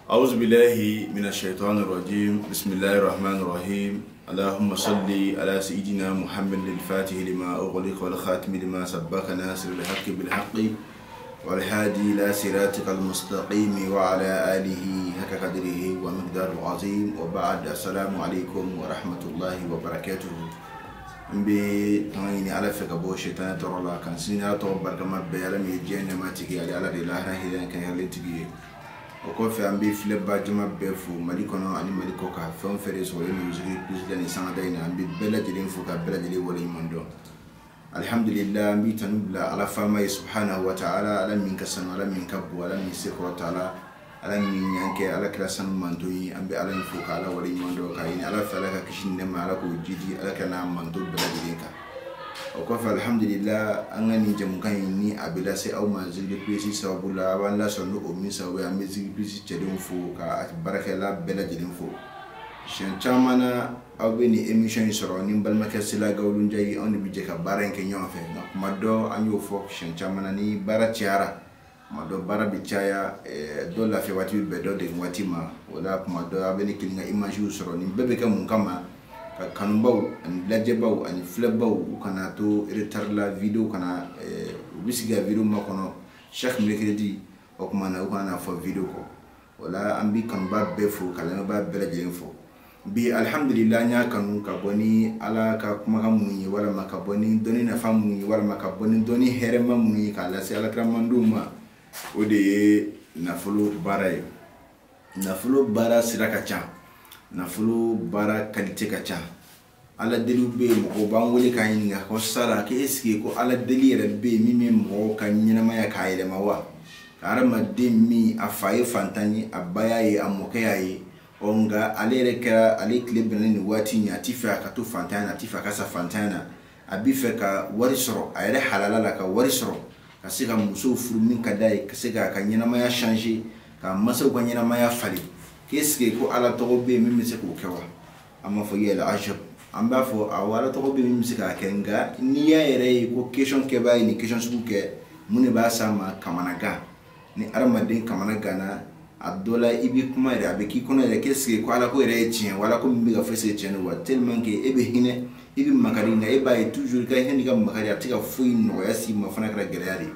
أعوذ بالله من الشيطان الرجيم. بسم الله الرحمن الرحيم. اللهم صل على سيدنا محمد الفاتح لما أغلق والخاتم لما سبق ناصر الحق بالحق والهادي إلى صراطك المستقيم وعلى آله حق قدره ومقداره العظيم. وبعد، السلام عليكم ورحمة الله وبركاته. N bɛ tanga ɲini Ala fɛ ka bɔ sɛtanɛ tɔɔrɔ la, ka sini Ala tɔgɔ barikama bɛɛ. Ala min ye diɲɛ nɛɛma tigi ye, ale Ala de lahara hinɛ kɛ hɛrɛ tigi ye. O kɔfɛ, an bɛ filɛba jama bɛɛ fo Mali kɔnɔ ani Mali kɔ kan. Fɛn o fɛn de sɔrɔlen don Zikiri Plus la nin sangada in na, an bɛ bɛɛ lajɛlen fo ka bɛɛ lajɛlen waleɲuman dɔn. Alihamudulila, an bɛ tanu bila Ala faama ye subhanahu wa ta'ala, Ala min ka sanu, Ala min ka bon, Ala min se kɔrɔta la, Ala min y'an kɛ Ala kira sanu manton ye. An bɛ Ala in fo ka Ala waleɲuman dɔn, k'a ɲini Ala fɛ Ala ka kisi ni nɛɛma, Ala k'o jidi Ala ka n'a manton bɛɛ lajɛlen kan. O kɔfɛ, alihamudulila, an ka nin jamukan in ni a bɛ lase aw ma Zikiri Plus sababu la, a b'an lasɔrɔ ni o min sababu ye, an bɛ Zikiri Plus cɛdenw fo ka baarakɛla bɛɛ lajɛlen fo. Siɲɛ caman na, aw bɛ nin émission in sɔrɔ ni n balimakɛ Sela Gawulu Njayi. Anw de bɛ jɛ ka baara in kɛ ɲɔgɔn fɛ. Nka kuma dɔ, an y'o fɔ siɲɛ caman na, ni baara cayara, kuma dɔ baara bɛ caya, dɔ lafiya waati bɛ bɛn dɔ degun waati ma. O la, kuma dɔ a bɛ ne kelen ka image sɔrɔ. Nin bɛɛ bɛ kɛ mun kama? Ka kanubaw ani lajɛbaw ani filɛbaw, u kana to retard la, vidéo kana u bɛ sigi ka vidéo makɔnɔ chaque mercredi. O tuma na, u kana fɔ vidéo kɔ. O la, an bɛ kanuba bɛɛ fo ka lamɛnbaa bɛɛ lajɛlen fo. Bi, alihamudulila, an y'a kanu ka bɔ ni Ala ka kumakan minnu ye, walima ka bɔ ni dɔnni nafa minnu ye, walima ka bɔ ni dɔnni hɛrɛma minnu ye k'a lase alakiramandenw ma, o de ye nafolo baara ye. Nafolo baara sira ka ca, nafolo baara qualité ka ca. Ala deliw bɛ yen, mɔgɔw b'an wele k'an ɲininka ko sala k'e sigi ko Ala deli yɛrɛ bɛ yen min bɛ mɔgɔw ka ɲɛnamaya k'a yɛlɛma wa? Ka hadamaden min a fa ye fantan ye, a ba y'a ye, a mɔkɛ y'a ye, ɔ nka ale yɛrɛ kɛra ale tile bɛnna nin waati in, a ti fɛ a ka to fantanya na, a ti fɛ a ka sa fantanya na, a bi fɛ ka wari sɔrɔ a yɛrɛ halala la, ka wari sɔrɔ ka se ka musow furu min ka d'a ye, ka se k'a ka ɲɛnamaya changer, ka masaw ka ɲɛnamaya falen. K'e sigi ko Ala tɔgɔ bɛ yen min bɛ se k'o kɛ wa? An b'a fɔ yɛlɛ ajab, an b'a fɔ awɔ, Ala tɔgɔ bɛ yen min bɛ se k'a kɛ. Nka n'i y'a yɛrɛ ye ko question kɛbaa ye nin question sugu kɛ, mun de b'a s'a ma? Kamanagan. Ni hadamaden kamana ganna, a dɔ la i bɛ kuma yɛrɛ, a bɛ k'i kɔnɔ yɛrɛ k'e sigi ko Ala ko yɛrɛ ye tiɲɛ wa? Ala ko min bɛ ka fɔ, est-ce que tiɲɛ don wa? Tellement que e bɛ hinɛ, i bɛ makari, nka e b'a ye toujours i ka hinɛ n'i ka makari a tɛ ka foyi nɔgɔya s'i ma, fana kɛra gɛlɛya de ye.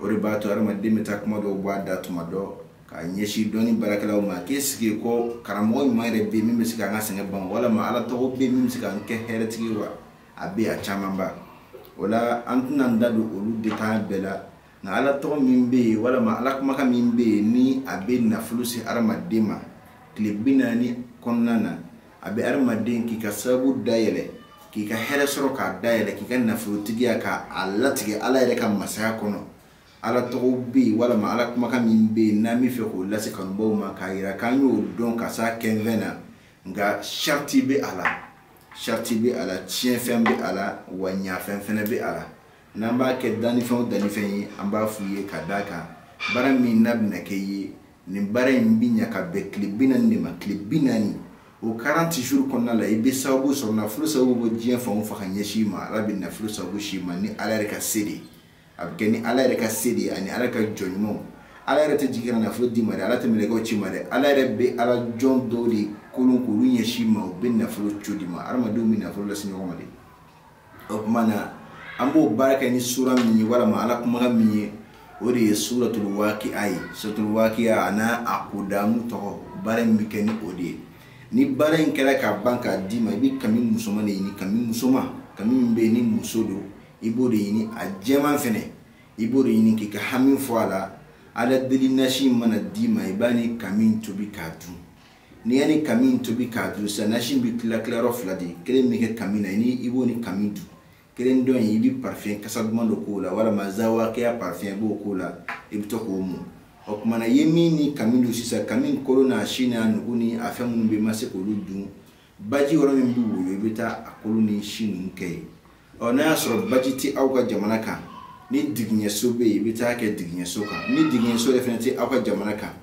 O de b'a to hadamaden bɛ taa kuma dɔw bɔ a da tuma dɔ k'a ɲɛsin dɔnni baarakɛlaw ma, k'e sigi ko karamɔgɔ ɲuman yɛrɛ bɛ yen min bɛ se k'an ka sɛgɛn ban, walima Ala tɔgɔ bɛ yen min bɛ se k'an kɛ hɛrɛtigi ye wa? A bɛ yen, a camanba. O la, an tɛna n da don olu détail bɛɛ la. Nka Ala tɔgɔ min bɛ yen, walima Ala kumakan min bɛ yen ni a bɛ nafolo se hadamaden ma tile 40 kɔnɔna na, a bɛ hadamaden k'i ka sababu dayɛlɛ, k'i ka hɛrɛ sɔrɔ k'a dayɛlɛ, k'i ka nafolotigiya k'a latigɛ Ala yɛrɛ ka masaya kɔnɔ. Ala tɔgɔ bɛ yen, walima Ala kumakan min bɛ yen n'an bɛ fɛ k'o lase kanubaw ma, k'a yira k'an y'o dɔn ka s'a kɛnfɛn na. Nka sariti bɛ a la, sariti bɛ a la, tiɲɛfɛn bɛ a la, wa ɲafɛn fɛnɛ bɛ a la. N'an b'a kɛ dannifɛn o dannifɛn ye, an b'a f'u ye ka d'a kan baara min n'a bɛna kɛ i ye, nin baara in bɛ ɲa ka bɛn tile 40 de ma. Tile 40, o 40 jours kɔnɔna la, i bɛ sababu sɔrɔ, nafolo sababu bɔ diɲɛ fan o fan ka ɲɛsin i ma. Ala bɛ nafolo sababu si ma ni Ala yɛrɛ ka se de ye. A bɛ kɛ ni Ala yɛrɛ ka se de ye ani Ala ka jɔn ɲumanw. Ala yɛrɛ tɛ jigin ka nafolo d'i ma dɛ, Ala tɛ mɛlɛkɛw ci ma dɛ, Ala yɛrɛ bɛ Ala jɔn dɔw de kolon k'olu ɲɛsin ma, u bɛ nafolo co di ma. Hadamadenw bɛ nafolo lase ɲɔgɔn ma de. O tuma na, an b'o baara kɛ ni sura min ye, walima Ala kumakan min ye, o de ye Suratul Waqi'a ye. Suratul Waqi'a a n'a a kodamu tɔgɔ, baara in bɛ kɛ ni o de ye. Ni baara in kɛra ka ban k'a d'i ma, i bɛ kami musoman de ɲini, kami musoman, kami min bɛ yen ni muso don, i b'o de ɲini, a jɛman fɛnɛ i b'o de ɲini k'i ka hami fɔ a la. Ala deli nasi mana d'i ma, i b'a ni kami tobi k'a dun. N'i y'a ni kami tobi k'a dun sisan, nasi bɛ tila tilayɔrɔ fila de ye. Kelen bɛ kɛ kami na, i b'o ni kami dun. Kelen dɔ in, i bɛ parfum kasa duman dɔ k'o la, walima zawakiya parfum i b'o k'o la, i bɛ to k'o mun. O tuma na, i ye min ni kami dun sisan, kami kolo n'a si n'a nugu ni a fɛn minnu bɛ yen, i ma se k'olu dun, baji yɔrɔ min b'u bolo, i bɛ taa a kolo ni si ninnu kɛ yen. Ɔ n'a y'a sɔrɔ baji tɛ aw ka jamana kan, ni digiɲɛso bɛ yen, i bɛ taa kɛ digiɲɛso kan. Ni digiɲɛso yɛrɛ fɛnɛ tɛ aw ka jamana kan,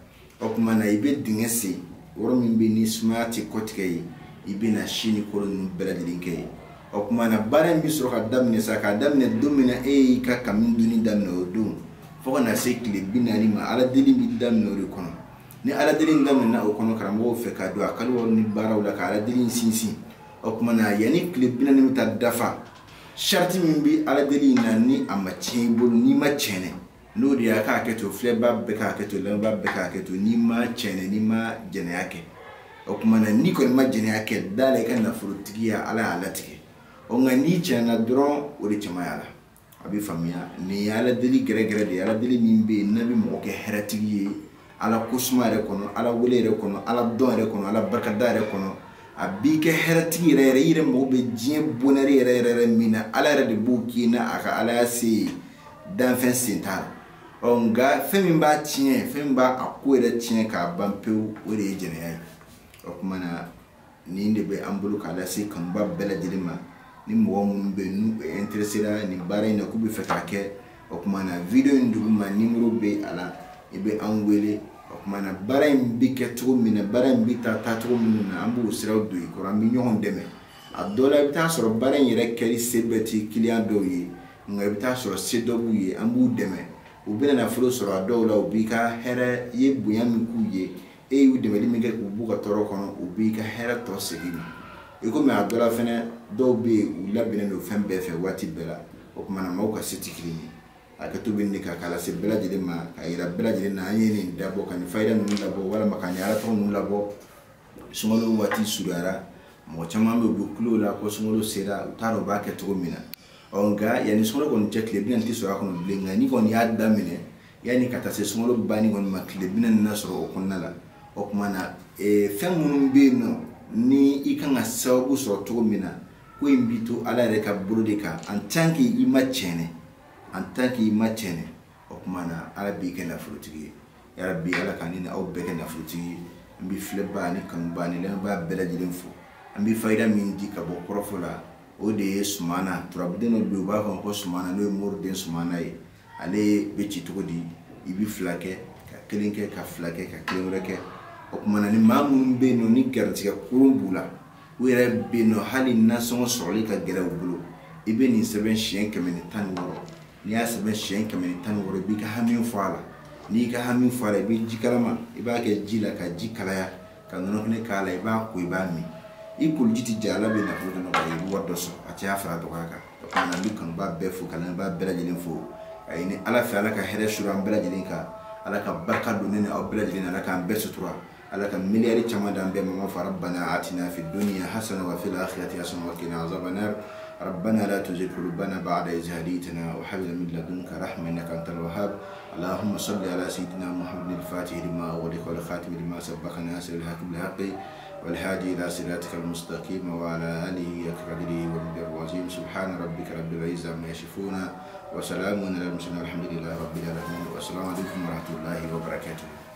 o tuma na i bɛ dingɛ sen yɔrɔ min bɛ yen ni sumaya tɛ kɔtigɛ yen, i bɛ na si ni kolo ninnu bɛɛ lajɛlen kɛ yen. O tuma na, baara in bɛ sɔrɔ ka daminɛ sa, k'a daminɛ don min na e y'i ka kami dunni daminɛ, o don fo ka na se tile 40 ma, Ala deli bɛ daminɛ o de kɔnɔ. Ni ala deli in daminɛna o kɔnɔ karamɔgɔw fɛ ka don a kalo ni baaraw la ka ala deli in sinsin. O tuma na yanni tile 40 bɛ taa dafa, sariti min bɛ ala deli in na ni a ma tiɲɛ i bolo, n'i ma tiɲɛ, n'o de y'a k'a kɛ to, filɛba bɛɛ k'a kɛ to, lamɛnba bɛɛ k'a kɛ to, n'i ma tiɲɛ, n'i ma jɛnɛya kɛ. O tuma na n'i kɔni ma jɛnɛya kɛ, da la i ka nafolotigiya ala y'a latigɛ. Ɔ nka n'i tiɲɛna dɔrɔn, o de cɛmaya la. A bɛ faamuya nin ye ala deli gɛrɛgɛrɛ de ye, ala deli min bɛ yen n'a bɛ mɔgɔ kɛ hɛrɛtigi ye ala kosuma yɛrɛ kɔnɔ, ala wele yɛrɛ kɔnɔ, ala dɔn yɛrɛ kɔnɔ, ala barikada yɛrɛ kɔnɔ. A b'i kɛ hɛrɛtigi yɛrɛ yɛrɛ, i yɛrɛ mago bɛ diɲɛ bonɛri yɛrɛ yɛrɛ yɛrɛ min na, ala yɛrɛ de b'o k'i na, a ka alaya se ye, danfɛn sen t'a la. Ɔ nka fɛn min b'a tiɲɛ, fɛn min b'a a ko yɛrɛ tiɲɛ k'a ban pewu, o de ye jɛnɛya ye. O tuma na nin de bɛ an bolo k'a lase kanuba bɛɛ lajɛlen ma. Ni mɔgɔ minnu bɛ yen n'u intéressé nin baara in na k'u bɛ fɛ k'a kɛ, o tuma na vidéo in duguma numéro bɛ a la, i bɛ an wele. O tuma na baara in bɛ kɛ cogo min na, baara in bɛ taa cogo minnu na, an b'o siraw don i kɔrɔ, an bɛ ɲɔgɔn dɛmɛ. A dɔw la i bɛ taa sɔrɔ baara in yɛrɛ kɛli se bɛɛ tɛ client dɔw ye, nka i bɛ taa sɔrɔ se dɔ b'u ye, an b'u dɛmɛ. U bɛna nafolo sɔrɔ a dɔw la, u b'i ka hɛrɛ, i ye bonya min k'u ye, e y'u dɛmɛli min kɛ k'u b'u ka tɔɔrɔ kɔnɔ, u b'i ka hɛrɛ tɔ segin ma. I komi a dɔ la fɛnɛ, dɔw bɛ yen u labɛnnen don fɛn bɛɛ fɛ waati bɛɛ la. O tuma na maaw ka se tɛ kelen ye. A kɛ to bɛ nin kan k'a lase bɛɛ lajɛlen ma, k'a yira bɛɛ lajɛlen na an ye nin dabɔ ka nin fayida ninnu labɔ, walima ka nin ala tɔgɔ ninnu labɔ. Sunkalo waati surunyara, mɔgɔ caman bɛ yen u bɛ kulo la ko sunkalo sera, u t'a dɔn u b'a kɛ cogo min na. Ɔ nka yanni sunkalo kɔni cɛ, tile 40 tɛ sɔrɔ a kɔnɔ bilen. Nka n'i kɔni y'a daminɛ yanni ka taa se sunkalo banni kɔni ma, tile 40 na sɔrɔ o kɔnɔna la. O tuma na fɛn minnu bɛ yen nɔ ni i kan ka sababu sɔrɔ cogo min na, ko in b'i to ala yɛrɛ ka bolo de kan, en tant que i ma tiɲɛ, en tant que i ma tiɲɛ. O tuma na ala b'i kɛ nafolotigi ye. Yarabi ala ka ni aw bɛɛ kɛ nafolotigi ye. An bɛ filɛba ni kanuba ni lamɛnbaa bɛɛ lajɛlen fo. An bɛ fayida min di ka bɔ kɔrɔfɔ la, o de ye sumana. Turabuden dɔ bɛ yen u b'a fɔ ko sumana, n'o ye moriden sumana ye. Ale bɛ ci cogo di? I bɛ 2 kɛ, ka 1 kɛ, ka 2 kɛ, ka 1 wɛrɛ kɛ. O tuma na ni maa minnu bɛ yen nɔ ni garijɛgɛ kurun b'u la, u yɛrɛ bɛ yen nɔ hali nasɔngɔ sɔrɔli ka gɛlɛn u bolo, i bɛ nin sɛbɛn siɲɛ 116. N'i y'a sɛbɛn siɲɛ 116, i b'i ka hami fɔ a la. N'i ka hami fɔ a la, i bɛ ji kalama, i b'a kɛ ji la ka ji kalaya, ka nɔnɔ kɛnɛ k'a la, i b'a ko, i b'a min. I koliji ti ja, ala bɛ nafolo dɔ nɔgɔya, i bɛ wari dɔ sɔrɔ, a tɛ fara dɔgɔya kan. O tuma na an bɛ kanuba bɛɛ fo, ka lamɛnbaa bɛɛ lajɛlen fo, ka ɲini ala fɛ ala ka hɛrɛ suru an bɛɛ lajɛlen kan, ala ka barika don ne ni aw bɛɛ lajɛlen na, ala k'an bɛɛ sutura, ala ka miliyari caman d'an bɛɛ ma. Fa rabbana atina fi dunya hasana wa fil akhirati hasana wa qina azaban nar. ربنا لا تزغ قلوبنا بعد إذ هديتنا وهب لنا من لدنك رحمة إنك أنت الوهاب. اللهم صل على سيدنا محمد الفاتح لما أغلق والخاتم لما سبق ناصر الحق بالحق والهادي إلى صراطك المستقيم وعلى آله حق قدره ومقداره العظيم. سبحان ربك رب العزة عما يصفون وسلام على المرسلين والحمد لله رب العالمين. والسلام عليكم ورحمة الله وبركاته.